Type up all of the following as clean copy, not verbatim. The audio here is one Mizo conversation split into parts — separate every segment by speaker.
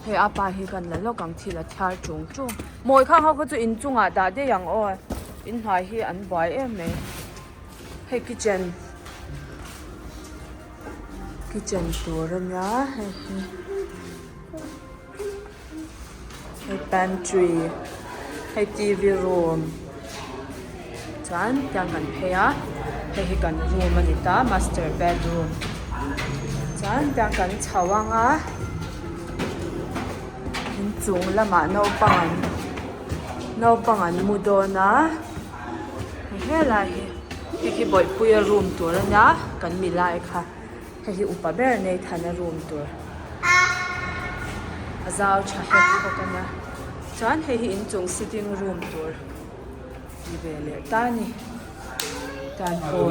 Speaker 1: Hei a pa hi kan la lawk ang thil a thiar chung chung. Mawi khang ho kha chu inchungah dah daih ang aw. Inhnuai hi an buai em mai. Hei kitchen kitchen tur a nia hei hi hei pantry hei T V room chuan tiang kan phei a hei hi kan room a ni ta master bedroom chuan tiang kan chho ang a inchung lamah naupang an naupang an mu dawn a. Helai hi hei hi bawihpuia room tur a nia kan mi lai kha hei hi upa ber nei thana room tur a zau tha hlek bawk a nia chuan hei hi inchung sitting room tur ni ve leh ta a ni tan pawn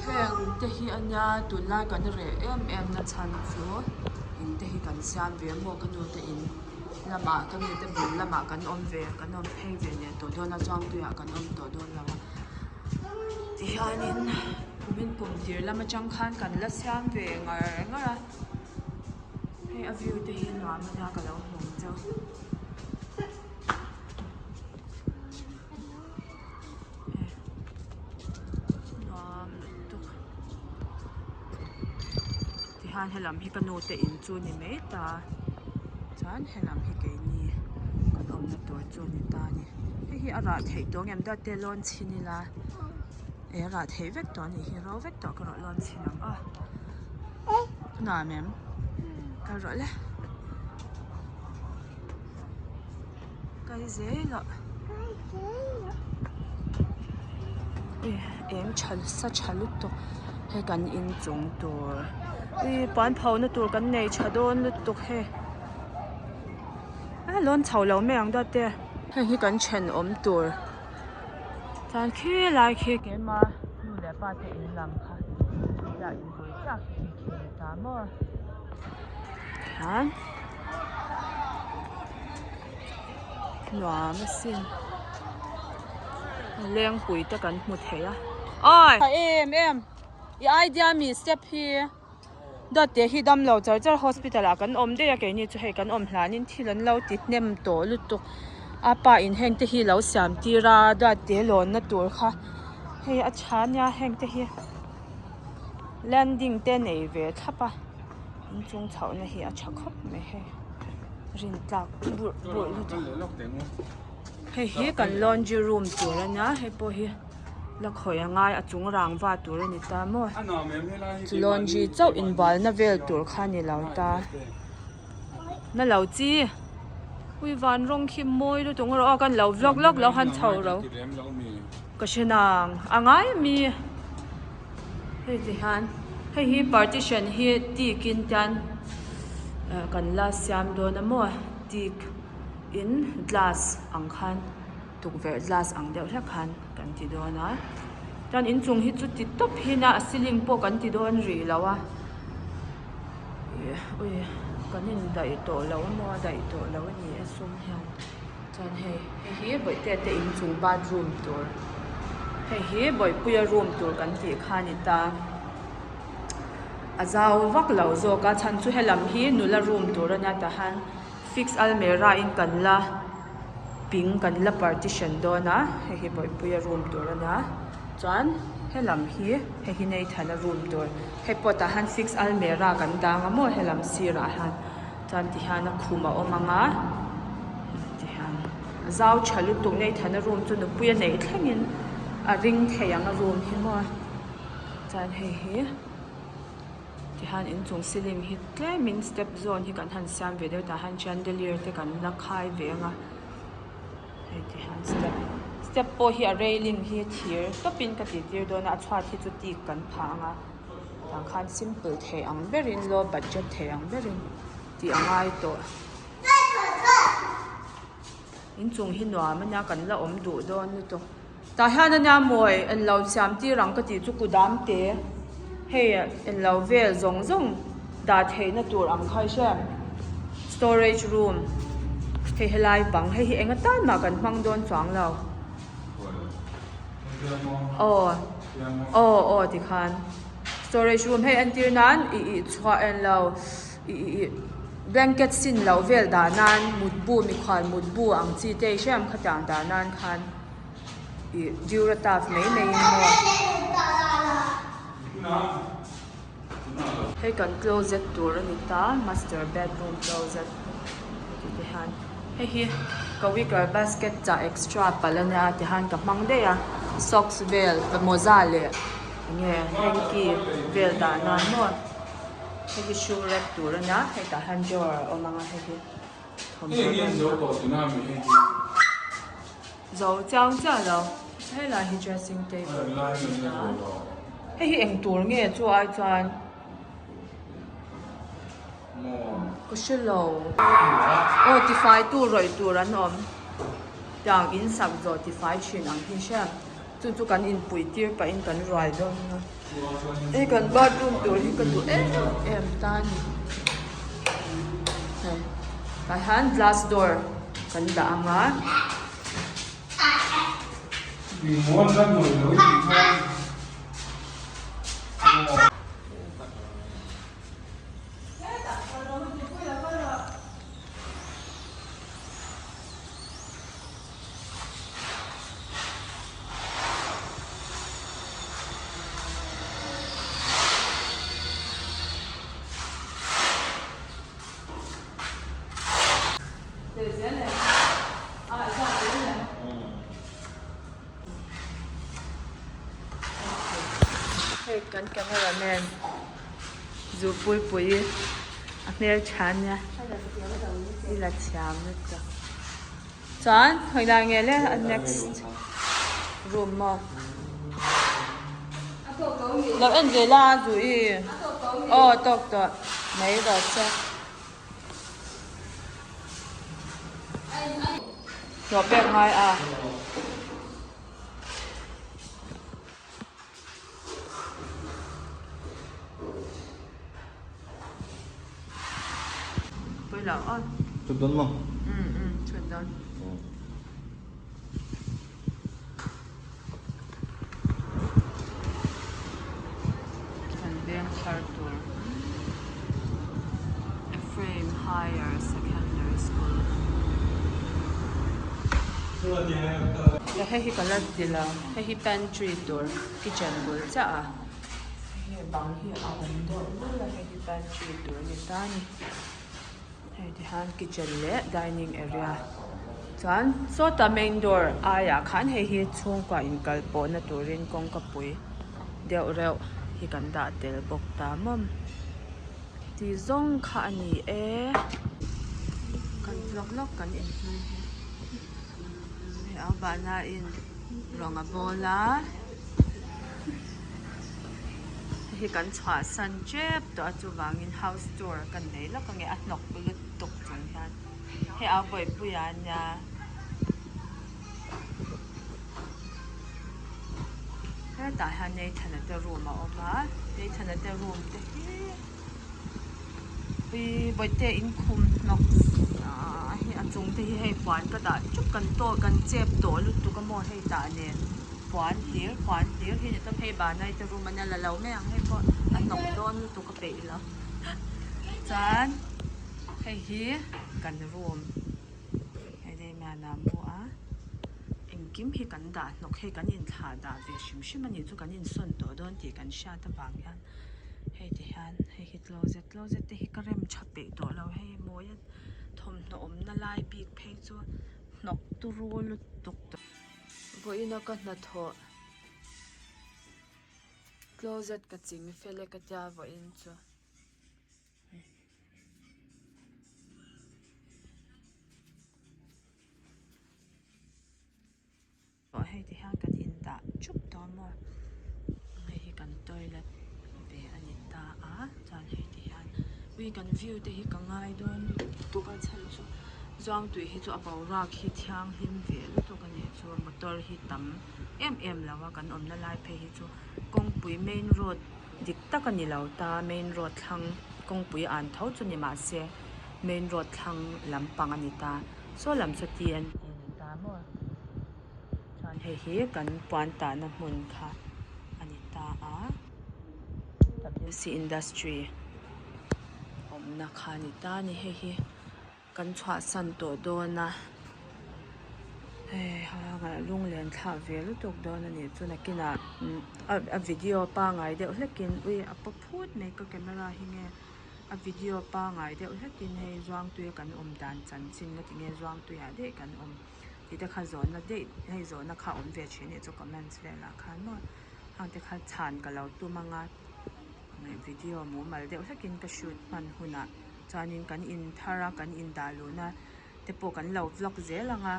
Speaker 1: heng te hi a nia tunlai kan reh em em na chhan chu in te hi kan siam ve maw ka nu te in. Lamah ka mite bul lamah kan awm ve kan awm phei ve leh tawh dawn a chuang tuiah kan awm tawh dawn lo a tihianin kumin kum tir lam atang khan kan la siam ve ngar ngar a hei a view te hi nuam a nia ka lo hmu ang cheu. Nuam lutuk tihian helam hi ka nu te in chu ni mai ta chuan helam hi keini kan awmna tur chu ni ta a ni hei hi a rah theih tawh ang em dawt te lawn chhin ila eh a rah theih vek tawh a nih hi ro vek tawh ka rawh lawn chhin ang aw nuam em kal rawh le. Kai zel ah eng tha sa tha lutuk hei kan inchung tur ih puan pho na tur kan nei tha dawn lutuk hei a lawn chho lo mai ang dawt te hei hi kan thenawm tur chuan khi lai khi keima nu leh pa te in lam kha dah in bul chiah khi khi ni ta maw hian. Nuam a sin lengpui te kan hmu thei a awi tha em em i idea mi step hi dawt te hi damlo char char hospital ah kan awm daih a keini chu hei kan awm hlanin thil an lo ti hnem tawh lutuk a pa in heng te hi lo siam tir a dawt te lawn na tur kha hei a tha ania heng te hi landing te nei ve thlap a. Inchung chhohna hi a tha khawp mai hei rin tlak burh burh lutuk hei hi kan laundry room tur a nia hei pawh hi la khawih a ngai a chung rangva tur a ni ta maw chu laundry chauh inbualna vel tur kha a ni lo ta na lo chi ui van rawng khi mawi lutuk rawh aw kan lo vlog lawk lo han chho ro ka hre nang a ngai ami. Hei ti hian hei hi partition hi teak in tian eh kan la siam dawn a maw teak in glass ang khan tukverh glass ang deuh hlek khan kan ti dawn a chuan inchung hi chu ti tawp hin a a ceiling pawh kan ti dawn rih lo a ih ui kan indaih tawh lo a maw a daih tawh lo a ni e sum hian. Chuan hei hei hi bawihtea te inchung bathroom tur hei hi bawihpuia room tur kan tih kha a ni ta a zau vak lo zawk a chhan chu helam hi nula room tur a nia tah hian fix almirah in kan la ping kan la partition dawn a hei hi bawihpuia room tur a nia chuan helam hi hei hi Nathan-a room tur hei pawh tah hian fix almirah kan dang a maw helam sirah hian. Chuan ti hian a khum a awm ang a ti hian a zau tha lutuk Nathan-a room chu nupui a neih thlengin a ring thei ang a room hi maw chuan hei hi ti hian inchung ceiling hi tlemin step zawn hi kan han siam ve deuh tah hian chandelier te kan la khai ve ang a hei ti hian step step pawh hi a railing hi thir tawpin ka tih tir dawn a a chhuat hi chu teak kan phah ang a. Tah khan simple thei ang berin low budget thei ang berin tih a ngai tawh. Inchung hi nuam a nia kan la awm duh dawn lutuk. Tah hian a nia mawi englo siam tir ang ka tih chu kudam te hei englo vel zawng zawng dah theihna tur ang kha i hria em storage room hei helai bang hei hi eng atan mah kan hmang dawn chuang lo. Aw aw aw tikhan. Storage room hei entir nan ih ih chhuah en lo ih ih ih blanket sin loh vel dah nan mutbu mikhual mutbu ang chi te i hriam khatiang dah nan khan ih durataf mai mai in maw. Hei kan closet tur a ni ta master bedroom closet heti te hian hei hi ka wicker basket chah extra palh a nia tihian ka hmang daih a socks vel mawza leh enge hanky vel dah nan maw hei hi shoe rack tur a nia hetah hian drawer a awm ang a hei hi thawmhnaw vel Zo chiang chiah lo. Helai hi dressing table a ni a. Hei hi eng tur nge chu ai chuan ka hre lo. Aw tifai tu rawih tur an awm. Tiang in sak zawh tifai thin ang hi hria. Chu chu kan inpui tir pahin kan ruai dawn a. Hei kan bathroom tur hi ka duh em em ta a ni. Hei tah hian glass door kan dah ang a. Hei kan camera man zu pui pui a hmel tha nia i la thiam lutuk. Chuan hawi lai nge le a next room maw lo en ve la a zu i aw tawk tawh mai rawh se hlawh pek ngai a.
Speaker 2: Chhut dawn maw?
Speaker 1: Chhut dawn. Kan veng thar tur Ephraim Higher Secondary School. Hei hi ka la ti lo. Hei hi pantry tur kitchen bul chiah a hei bang hi a awm deuh bul a hei hi pantry tur a ni ta a ni hei ti hian kitchen leh dining area chuan sawtah main door aiah khan hei hi chhungkua inkal pawhna turin kawngka pui deuh reuh hi kan dah tel bawk ta mawm tih zawng kha a ni e kan vlog lawk kan inhmang hi. Hei a vahna in rawng a bawl a hei hi kan chhuahsan tep tawh a chuvangin house tour kan nei lawk ange a hnawk lutuk chung hian hei a bawihpui ah nia hetah hian Nathan-a te room a awm a Nathan-a te room te hi. Ui bawihte in khum hnawk ah hi a chung te hi hei puan ka dah chup kan tawh kan chep tawh lutuk a maw hei tah nen puan hlir puan hlir hi ni tawp hei banai te room a nia la lo mai ang hei pawh a hnawk dawn lutuk a peih lo chuan hei hi kan room hei Damian a mu a engkim hi kan dah hnawk hei kan inthlah dah ve hrim hrim a nih chu kan insawn tawh dawn tih kan hriat avang hian. Hei ti hian hei hi closet closet te hi ka rem tha peih tawh lo hei mawi a thawmhnaw awmna lai bik phei chu hnawk turu lutuk tawh. Vawiin a ka hnathawh closet ka ching fel e ka tia vawiin chu. Aw hei ti hian kan in dah thup tawh maw hei hi kan toilet ve a ni ta a chuan hei ti hian ui kan view te hi ka ngai dawn lutuk a chhan chu zuangtui hi chu a boruak hi thianghlim ve lutuk a nih chu motor hi tam em em lo a kan awmna lai phei hi chu kawngpui main road dik tak a ni lo ta main road thlang kawngpui an tho chu ni mahse main road thlang lampang a ni ta. Saw lam saw ti an ti ni ta maw chuan hei hi kan puan tahna hmun kha a ni ta a. MC industry awmna kha a ni ta a ni hei hi kan chhuahsan tawh dawn a hei ha lunglen thlak ve lutuk dawn a nih chu nakinah a video pangai deuh hlekin ui a paw phut mai ka camera hi nge a video pangai deuh hlekin hei zuangtuia kan awm dan chanchin nga tinge zuangtuiah daih kan awm tih te kha zawhna daih hei zawhna kha a awm ve thin a nih chu comments velah khan maw hang te kha chhan ka lo tum anga video mumal deuh hlekin ka shoot hman hunah chuanin kan in thar a kan in dah luhna te pawh kan lo vlog zel anga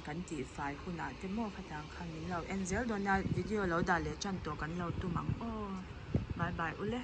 Speaker 1: kan tih fai hunah te maw khatiang khan min lo en zel dawn a video lo dah leh tan tawh kan lo tum ang aw bye bye ule.